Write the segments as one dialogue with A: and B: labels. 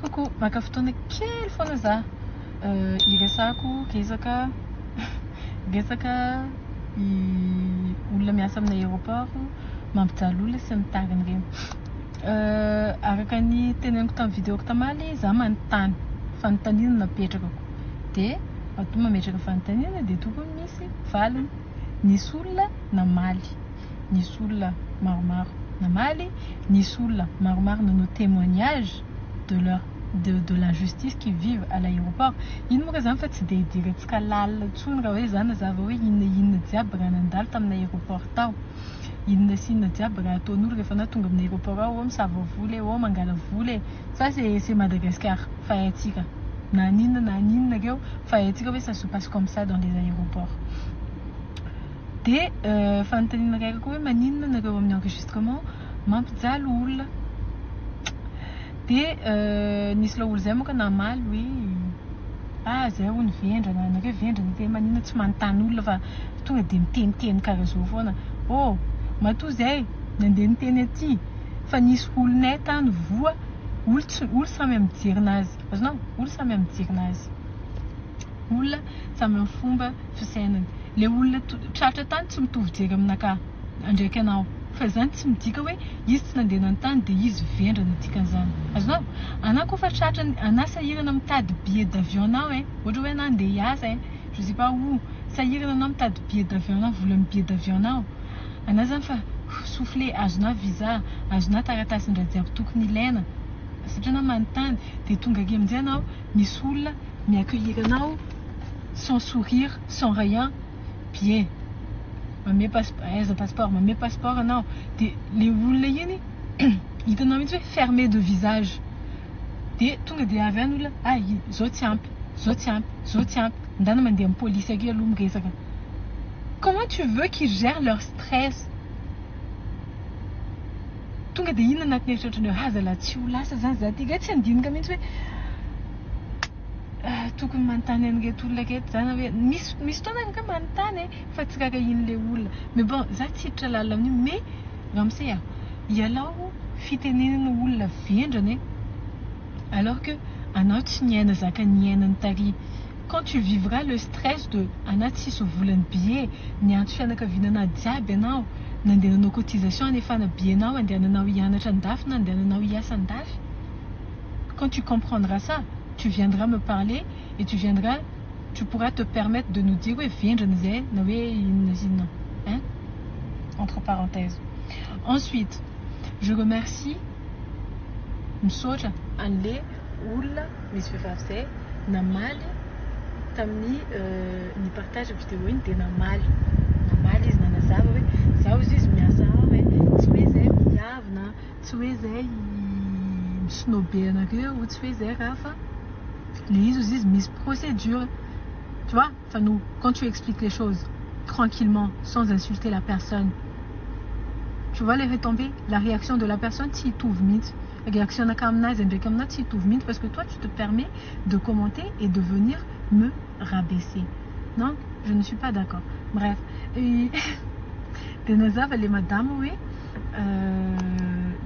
A: Coucou, maka fotoana kely foana za hiresahako resaka resaka olona miasa amin'ny aéroport mampijaly olona sy ny tariny ireny. Araka ny teneniko tamin'ny vidéo-ko tamaly, za manontany, fanontaniana no napetrakako. Dia matoa mametraka fanontaniana dia tokony misy valiny. Nisy olona namaly, nisy olona maromaro namaly, nisy olona maromaro nanao témoignage de leur de l'injustice qu'ils vivent à l'aéroport. Ino moa ka zany fa tsy dia idirantsika lalina intsony raha hoe za nazava hoe inona inona jiaby raha nandalo tamin'ny aéroport tao. Inona sy inona jiaby raha ataon'olo rehefa anao tonga amin'ny aéroport ao, oh misava vola e, oh mangala vola e. Ça c'est Madagascar fa haintsika. Na n'inona na n'inona reo fa haintsika hoe ça se passe comme ça dans les aéroports. Dia fanontaniana raika koa hoe maninona nareo amin'ny enregistrement mampijaly olona. Dia nisy ilay olo izay moa ka namaly hoe ah zay hono vendrana, nareo vendrana tena maninona tsy manontany olona fa tonga dia miteniteny karaha zao foana. Oh matoa zay nandeha niteny aty fa nisy olonay tany voa, olo tsy olo samy amin'ny jerinazy, azonao? Olo samy amin'ny jerinazy. Olona samy amin'ny fomba fisainany. Le olona tratra tany tsy mitovy jery aminakahy ndraiky anao. Fa izany tsy midika hoe izy tsy nandeha nanontany dia izy vendrana dikan'izany. Azonao? Anah koa fa tratra anah sahirana mitady billet d'avion nao eh. Ohatra hoe anah andeha hiasa eh. Je sais pas où. Sahirana anao mitady billet d'avion nao, volan'ny billet d'avion nao. Anah zany fa souffler, azonah visa, azonah taratasin-draha jiaby tokony ilaina. Satria anah manontany dia tonga aty amin'izay anao misy olona mi-accueillir anao sans sourire, sans rien, billet, manome passeport, aiza passeport, manome passeport anao dia le olona iny hitanao mihitsy hoe fermé de visage dia tonga dia avy any olona ah zao tsy ampy, zao tsy ampy, zao tsy ampy, ndana mandeha amin'ny polisy aky aloha miresaka. Comment tu veux qu'ils gèrent leur stress? Tonga dia inona anatin'ny eritreritranao ah zalahy tsy ho lasa zany za ty, tsy handinika mihitsy hoe tokony manontany an'ireto olona ireto za na hoe misy misy fotoana angaha manontany e fa tsy rarahian'ilay olona mais bon za tsy hiditra lalina amin'io mais ramose a ialao fitenenana olona vendrana e alors que anao tsy niaina zaka niainany tary quand tu vivras le stress de anah tsisy volan'ny billet niantso fianakaviana jiaby ianao nandeha nanao cotisation anefana billet-nao andehananao hianatra andafy na andehananao hiasa andafy. Quand tu comprendras ça, tu viendras me parler et tu viendras, tu pourras te permettre de nous dire hoe vendrana izay na hoe inona sy inona hein? Entre parenthèses. Ensuite, je remercie misaotra an'le olona misy vehivavy izay namaly tamin'ny ny partage vidéo iny dia namaly namaly izy nanazava hoe zaho izy izy miasa ao e tsy hoe zay miavona tsy hoe zay mi-snober anareo tsy hoe zay raha fa le izy ozy izy misy procédure, tu vois. Enfin nous, quand tu expliques les choses tranquillement sans insulter la personne, tu vois les retombées, la réaction de la personne tsy hitovy mihitsy, réaction anakahy aminazy ndraiky aminahy tsy hitovy mihitsy parce que toi tu te permets de commenter et de venir me rabaisser. Non, je ne suis pas d'accord. Bref, dia nazava le madame hoe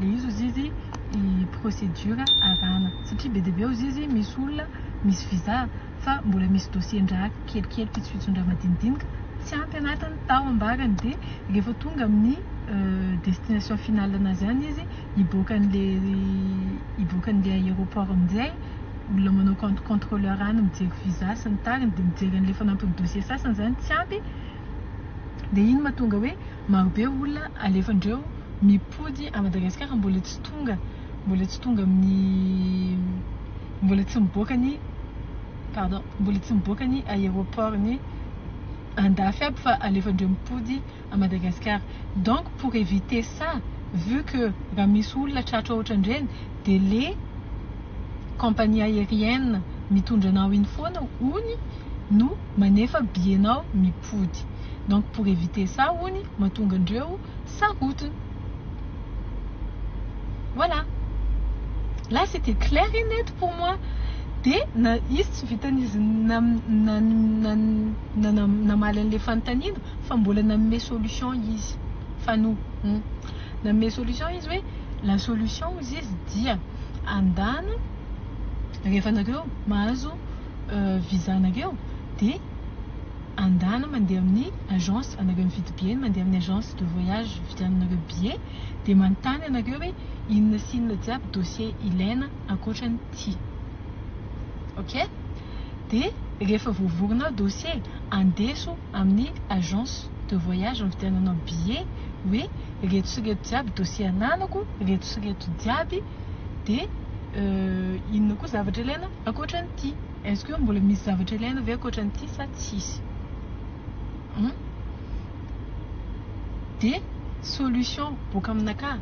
A: le izy ozy izy procédure arahana satria be dia be ozy izy misy olona misy visa fa mbola misy dossier-ndraha kelikely pitsopitsondraha madinidinika tsy ampy anatiny tao ambarany dia rehefa tonga amin'ny destination finale anazy any izy hiboaka an'le hiboaka an'le aéroport amin'izay olona manao contrôleur any mijery visa sy ny tariny dia mijery an'le fanampin'ny dossier sasany zany tsy ampy dia iny mahatonga hoe marobe olona alefandreo mipody à Madagasikara mbola tsy tonga mbola tsy tonga amin'ny mbola tsy miboaka ny pardon mbola tsy miboaka ny aéroport ny andafy aby fa alefandreo mipody à Madagasikara. Donc pour éviter ça, vu que raha misy olona tratra ohatran'ireny dia le compagnie aérienne mitondra anao iny foana ony no manefa billet-nao mipody. Donc pour éviter ça ony mahatonga andreo sarotiny. Voilà. Là c'était clair et net pour moi. Dia na izy tsy vitan'izy namaly an'ilay fanontaniana fa mbola nanome solution izy. Fa no nanome solution izy hoe la solution ozy izy dia andana. Rehefa nareo mahazo visa nareo dia andana mandeha amin'ny agence anareo mividy billet, mandeha amin'ny agence de voyage vidiananareo billet, dia manontany anareo hoe inona sy inona jiaby dossier ilaina ankoatran'ity. Ok? Dia rehefa voavorinao dossier, andeso amin'ny agence de voyage nividiananao billet hoe reto sy reto jiaby dossier ananako, reto sy reto jiaby, dia inona koa zavatra ilaina ankoatran'ity. Est-ce que mbola misy zavatra ilaina ve ankoatran'ity sa tsisy? Dia solution boaka aminakahy,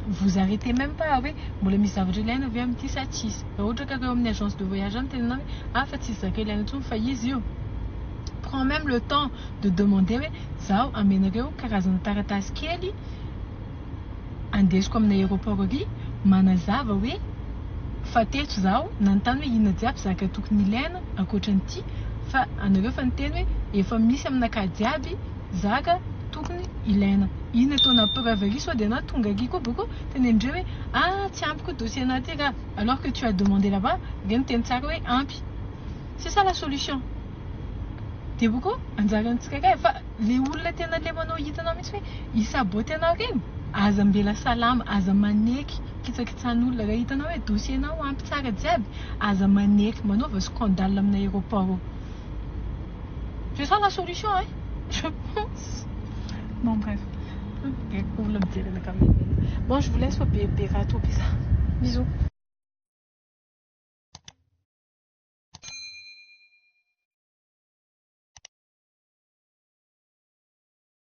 A: vous arrêtez même pas hoe mbola misy zavatra ilaina ve amin'ity sa tsisy. Raha ohatra ka reo amin'ny agence de voyage any tenenao hoe ah fa tsisy zaka ilaina intsony fa izy io. Prends même le temps de demander hoe zaho amenareo karazana taratasy kely andesiko amin'ny aéroport ary manazava hoe fa teto zaho nanontany hoe inona jiaby zaka tokony ilaina ankoatran'ity, fa anareo fa niteny hoe efa misy aminakahy jiaby zaka tokony ilaina. Iny ataona preuve ary sao dia anao tonga ary koa boko tenenindreo hoe ah tsy ampy koa dossier anahy ty raha, alors que tu as demandé là-bas, reny miteny tsara hoe ampy. C'est ça la solution. Dia boko anjarantsika kay fa le olona tena le manao hitanao mihitsy hoe hisaboty anao reny, aza mbela salama, aza maneky kitsakitsan'olona. Raha hitanao hoe dossier nao ampy tsara jiaby, aza maneky manaova scandale amin'ny aéroport ao. C'est ça la solution, hein, je pense. Bon bref, olona mijery anakahy. Bon, je vous laisse fa be be raha atao be za. Bisous.